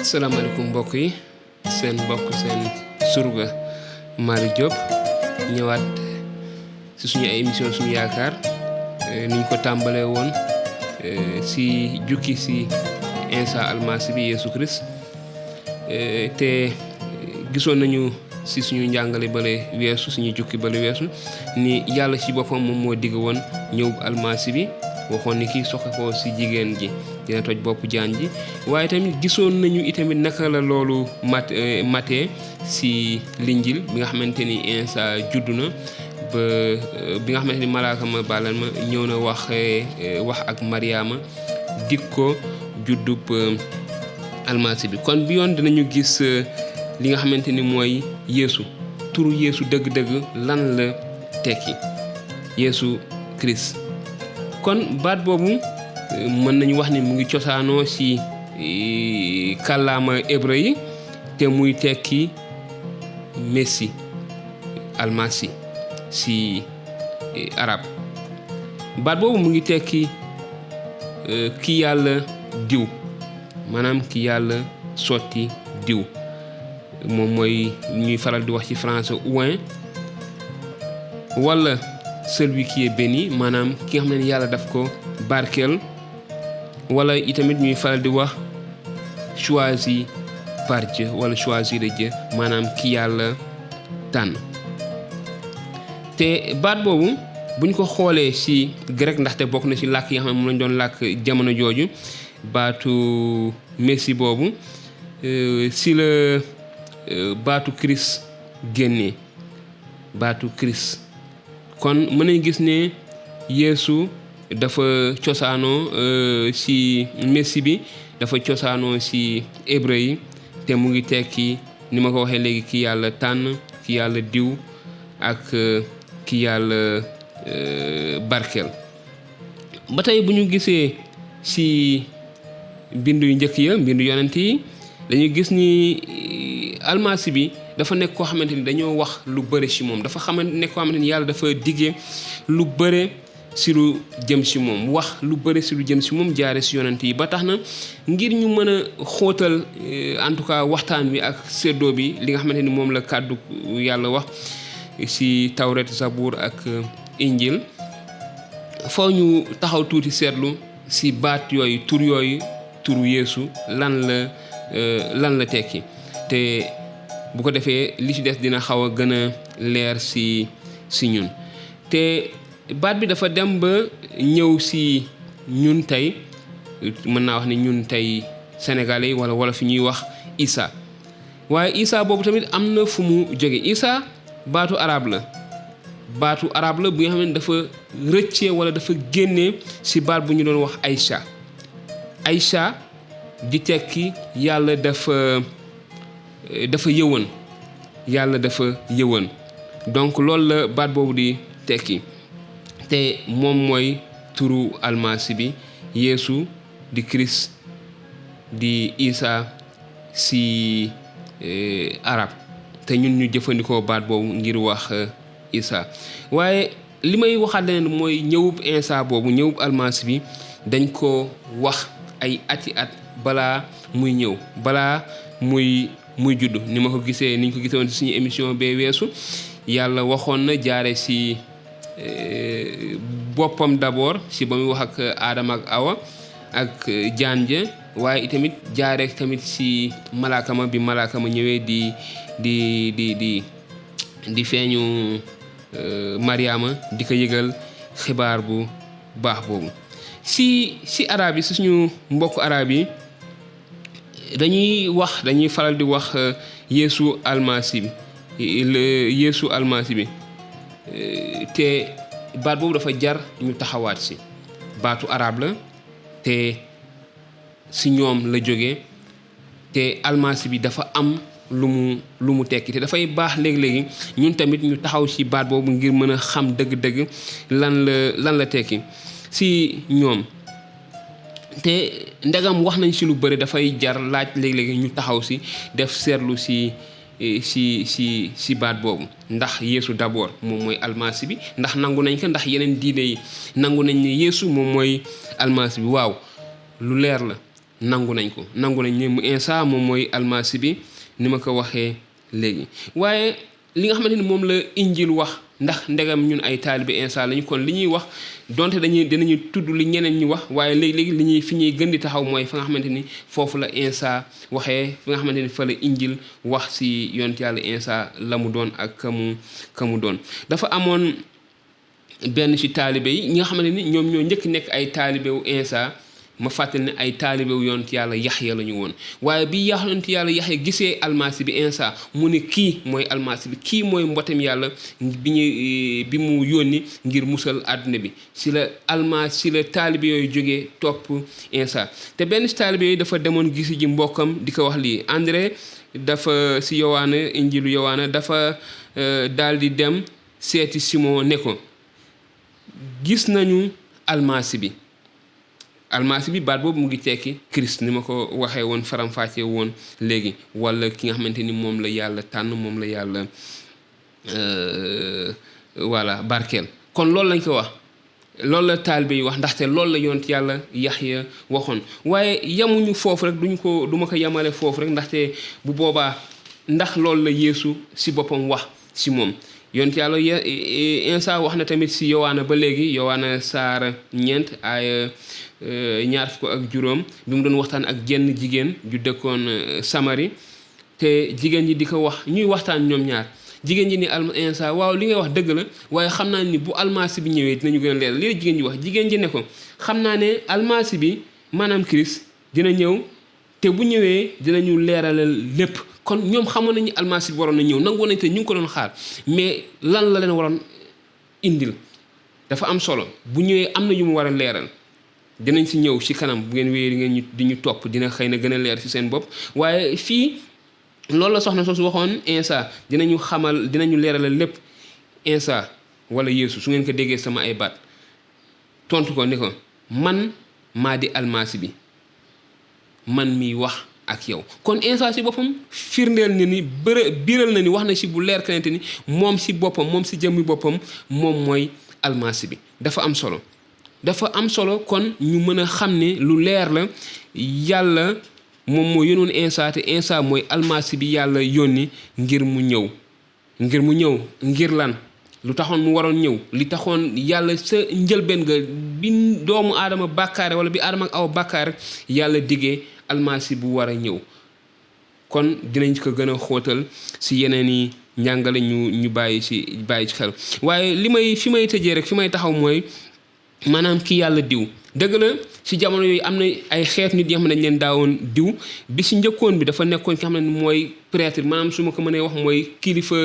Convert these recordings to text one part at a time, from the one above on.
asalaamaaleykum mbokk yi seen mbokk seen surga Malick Diop ñëwaat ci suñu ay émission suñu yaakaar niñ ko tàmbalee woon ci jukki ci Isa almasi bi Yesu Christ te gisoon nañu ci suñu njàngale bale weesu suñu jukki bale weesu ni yàlla ci boppam moom moo digg woon ñëw almasi bi waxoon ni kii soxe ko ci jigéen ji dina toj bopp jaan ji waaye tamit gisoon nañu itamit naka la loolu matee ci linjil bi nga xamante ni Isa juddu na ba bi nga xamante ni malaaka ma balal ma ñëw na wax ak Mariama dig ko juddub almasi bi kon bi yoon dinañu gis li nga xamante ni mooy Yeesu turu Yeesu dëgg-dëgg lan la tekki Yeesu Christ kon baat boobu mën nañu wax ni mu ngi cosaanoo ci kàllaama hébreu yi te muy tekki messi almasi ci arab baat boobu mu ngi tekki ki yàlla diw maanaam ki yàlla sotti diw moom mooy ñuy faral di wax ci français oint wala celui qui est béni maanaam ki nga xam ne yàlla daf ko barkeel wala itamit ñuy faral di wax choisi par Dieu wala choisi de Dieu maanaam ki yàlla tànn te baat boobu buñ ko xoolee ci grec ndaxte bokk na ci làkk yi nga xam ne moom lañ doon làkk jamono jooju baatu messi boobu ci la baatu Christ génnee baatu Christ kon mën nañ gis ne Yeesu dafa cosaanoo ci messi bi dafa cosaanoo ci hébreu yi te mu ngi tekki ni ma ko waxee léegi ki yàlla tànn ki yàlla diw ak ki yàlla barkeel ba tey bu ñu gisee ci mbindu yu njëkk ya mbindu yonent yi dañuy gis ni almasi bi dafa nekk koo xamante ni dañoo wax lu bëre ci moom dafa nekk koo xamante ni yàlla dafa diggee lu bëre ci lu jëm ci moom wax lu bëre ci lu jëm ci moom jaare ci yonent yi ba tax na ngir ñu mën a xóotal en tout cas waxtaan wi ak séddoo bi li nga xamante ni moom la kàddu yàlla wax ci tawret zabour ak injil foo ñu taxaw tuuti seetlu ci baat yooyu turu Yeesu lan la tekki te bu ko defee li ci des dina xaw a gën a leer ci ñun te baat bi dafa dem ba ñëw ci ñun tey mën naa wax ne ñun tey sénégalais wala wolof fi ñuy wax Isa waaye Isa boobu tamit am na fu mu jóge Isa baatu arab la bu nga xam ne dafa rëccee wala dafa génnee ci baat bu ñu doon wax Aïcha di tekki yàlla dafa yëwan yàlla dafa yëwan donc loolu la baat boobu di tekki te moom mooy turu almasi bi Yeesu di Christ di Isa ci arab te ñun ñu jëfandikoo baat boobu ngir wax Isa waaye li may waxaat leen mooy ñëwub Isa boobu ñëwub almasi bi dañ ko wax ay ati at balaa muy ñëw balaa muy juddu ni ma ko gisee niñ ko gisoon ci suñu émission bee weesu yàlla waxoon na jaare ci boppam d'abord ci ba muy wax ak Aadama ak Awa ak jaan ja waaye itamit jaare tamit ci malaakama bi malaakama ñëwee di feeñu Mariama di ko yëgal xibaar bu baax boobu ci arab yi suñu mbokk arab yi dañuy faral di wax Yeesu almasi bi te baat boobu dafa jar ñu taxawaat ci baatu arab la te ci ñoom la jógee te almasi bi dafa am lu mu tekki te dafay baax léegi-léegi ñun tamit ñu taxaw ci baat boobu ngir mën a xam dëgg-dëgg lan la tekki ci ñoom te ndegam wax nañ ci lu bëri dafay jar laaj léeg-léegi ñu taxaw ci def seetlu ci baat boobu ndax Yeesu d'abord moom mooy almasi bi ndax nangu nañ ko ndax yeneen diine yi nangu nañ ne Yeesu moom mooy almasi bi waaw lu leer la nangu nañ ko nangu nañ ne mu Insa moom mooy almasi bi ni ma ko waxee léegi. waaye li nga xamante ni moom la injil wax ndax ndegam ñun ay taalibe Insa lañu kon li ñuy wax donte dinañu tudd li ñeneen ñi wax waaye léegi-léegi li ñuy fi ñuy gën di taxaw mooy fa nga xamante ni foofu la Insa waxee fi nga xamante ni fa la injil wax si yonent yàlla Insa la mu doon ak ka mu doon. dafa amoon benn ci taalibe yi ñi nga xamante ni ñoom ñoo njëkk nekk ay taalibe wu Insa ma fàttali ne ay taalibe wu yonent yàlla Yaxya la ñu woon waaye bi yonent yàlla Yaxya gisee almasi bi Insa mu ne kii mooy almasi bi kii mooy mbotem yàlla bi mu yónni ngir musal àdduna bi si la taalibe yooyu jógee topp Insa. te benn si taalibe yooyu dafa demoon gisi ji mbokkam di ko wax lii. André dafa si Yowaana injilu Yowaana dafa daal di dem seeti Simon ne ko gis nañu almasi bi baat boobu mu ngi tekki Christ ni ma ko waxee woon faram-fàccee woon léegi wala ki nga xamante ni moom la yàlla tànn moom la yàlla voilà barkeel. kon loolu lañ ko wax loolu la taalibe yi wax ndaxte loolu la yonent yàlla Yaxya waxoon waaye yamuñu foofu rek duma ko yamale foofu rek ndaxte bu boobaa ndax loolu la Yeesu si boppam wax si moom. yonent yàlla Insa wax na tamit si Yowaana ba léegi Yowaana saar 4 ay 20 bi mu doon waxtaan ak jenn jigéen ju dëkkoon Samari te jigéen ji di ko wax ñuy waxtaan ñoom ñaar jigéen ji ni Insa waaw li ngay wax dëgg la waaye xam naa ni bu almasi bi ñëwee dinañu gën a leer lii la jigéen ji wax. jigéen ji ne ko xam naa ne almasi bi maanaam Christ dina ñëw te bu ñëwee dinañu leeralal lépp. kon ñoom xamoon nañu almasi bi waroon na ñëw nangu nañ te ñu ngi ko doon xaar mais lan la leen waroon indil dafa am solo bu ñëwee am na yu mu war a leeral dinañ si ñëw ci kanam bu ngeen wéyee ngeen di ñu topp dina xëy na gën a leer ci seen bopp. waaye fii loolu la soxna soosu waxoon Insa dinañu leeralal lépp. Insa wala Yeesu su ngeen ko déggee sama ay baat tontu ko ni ko man maa di almasi bi man miy wax ak yow. kon Insa si boppam firndeel na ni biral na ni wax na si bu leer kanante ni moom si boppam moom si jëmmi boppam moom mooy almasi bi. dafa am solo kon ñu mën a xam ne lu leer la yàlla moom moo yónnoon Insa te Insa mooy almasi bi yàlla yónni ngir mu ñëw ngir lan lu taxoon mu waroon ñëw li taxoon yàlla sa njëlbeen ga bi doomu aadama bàkkaare wala bi aadama ak aw bàkkaare yàlla diggee almasi bu war a ñëw. kon dinañ ko gën a xóotal si yeneen i njàngale ñu bàyyi ci xel waaye fi may tëjee rek fi may taxaw mooy maanaam ki yàlla diw dëgg la si jamono yooyu am na ay xeet nit yoo xam ne dañ leen daawoon diw bi si njëkkoon bi dafa nekkoon ki xam ne mooy prêtre maanaam su ma ko mënee wax mooy kilifa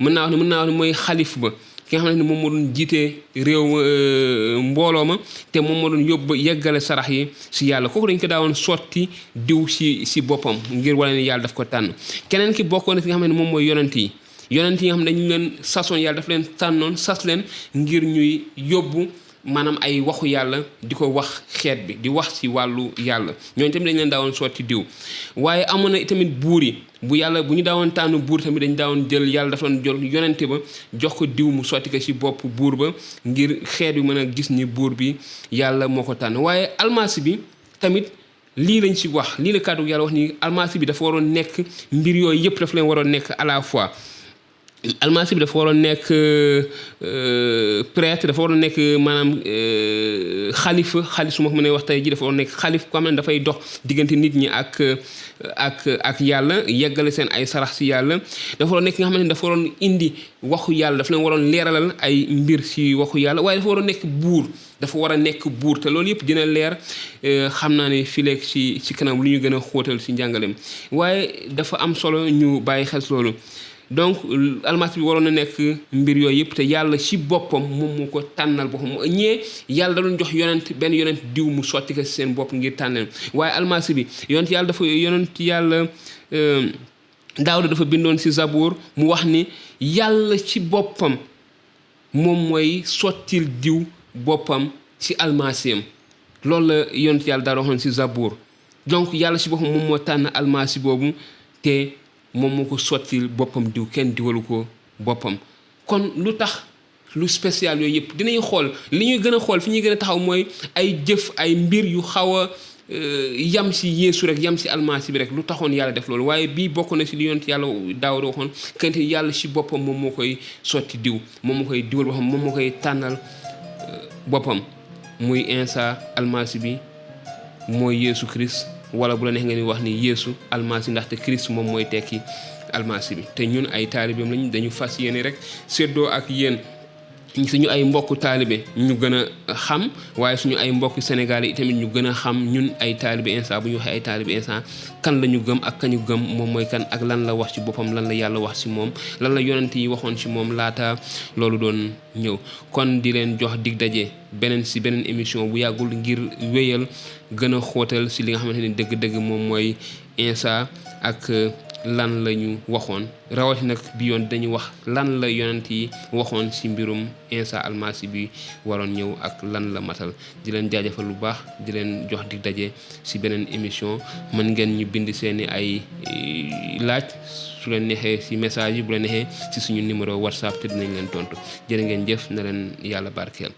mën naa wax ne mooy xalif ba ki nga xam ne moom moo doon jiite réew mbooloo ma te moom moo doon yeggale sarax yi si yàlla kooku dañ ko daawoon sotti diw si boppam ngir wala ne yàlla daf ko tànn. keneen ki bokkoon na ki nga xam ne moom mooy yonent yi nga xam ne dañu leen sasoon yàlla daf leen tànnoon sas leen ngir ñuy yóbbu maanaam ay waxu yàlla di ko wax xeet bi di wax ci wàllu yàlla ñooñu tamit dañ leen daawoon sotti diw. waaye amoon na tamit buur yi bu ñu daawoon tànn buur tamit dañ daawoon jël yàlla dafa doon jël yonente ba jox ko diw mu sotti ko ci bopp buur ba ngir xeet bi mën a gis ni buur bi yàlla moo ko tànn. waaye almasi bi tamit lii lañ ci wax lii la kàddu yàlla wax ni almasi bi dafa waroon nekk mbir yooyu yëpp dafa leen waroon nekk à la fois. almasi bi dafa waroon nekk prêtre dafa waroon nekk maanaam xalif su ma ko mënee wax tey ji dafa waroon nekk xalif ko xam ne dafay dox diggante nit ñi ak yàlla yeggale seen ay sarax si yàlla. dafa waroon nekk nga xam ne dafa waroon indi waxu yàlla dafa leen waroon leeralal ay mbir si waxu yàlla waaye dafa waroon nekk buur te loolu yëpp dina leer xam naa ne fileeg ci kanam lu ñu gën a xóotal si njàngaleem waaye dafa am solo ñu bàyyi xel loolu. donc almasi bi waroon na nekk mbir yooyu yëpp te yàlla ci boppam moom moo ko tànnal boppam yàlla da doon jox benn yonent diw mu sotti ko ci seen bopp ngir tànnal waaye almasi bi yonent yàlla Daawuda dafa bindoon ci Zabuur mu wax ni yàlla ci boppam moom mooy sottil diw boppam ci almasiyam loolu la yonent yàlla daa waxoon ci Zabuur. donc yàlla ci boppam moom moo tànn almasi boobu te moom moo ko sottil boppam diw kenn diwalu ko boppam. kon lu tax lu spécial yooyu yëpp dinañ xool li ñuy gën a xool fi ñuy gën a taxaw mooy ay jëf ay mbir yu xaw a yam si Yeesu rek yam si almasi bi rek lu taxoon yàlla def loolu waaye bii bokk na si li yonent yàlla Daawuda waxoon kante yàlla si boppam moom moo koy sotti diw moom moo koy diwal boppam moom moo koy tànnal boppam muy Insa almasi bi mooy Yeesu Christ wala bu la neex nga ni wax ni Yeesu almasi ndaxte Christ moom mooy tekki almasi bi te ñun ay taalibeem lañ dañu fas yéene rek séddoo ak yéen suñu ay mbokk taalibe ñu gën a xam waaye suñu ay mbokk Sénégal yi tamit ñu gën a xam ñun ay taalibe Insa bu ñu waxee ay taalibe Insa kan la ñu gëm ak kañu gëm moom mooy kan ak lan la wax ci boppam lan la yàlla wax ci moom lan la yonent yi waxoon ci moom laata loolu doon ñëw kon di leen jox dig daje beneen émission bu yàggul ngir wéyal gën a xóotal ci li nga xamante ni dëgg-dëgg moom mooy Insa ak lan la ñu waxoon rawati nag bi yoon dañu wax lan la yonent yi waxoon ci mbirum Insa almasi bi waroon ñëw ak lan la matal di leen jaajëfal lu baax di leen jox dig daje ci beneen émission mën ngeen ñu bind seeni ay laaj su leen neexee ci message yi bu leen neexee ci suñu numéro WhatsApp te dinañ leen tontu jërë ngeen jëf na leen yàlla barkeel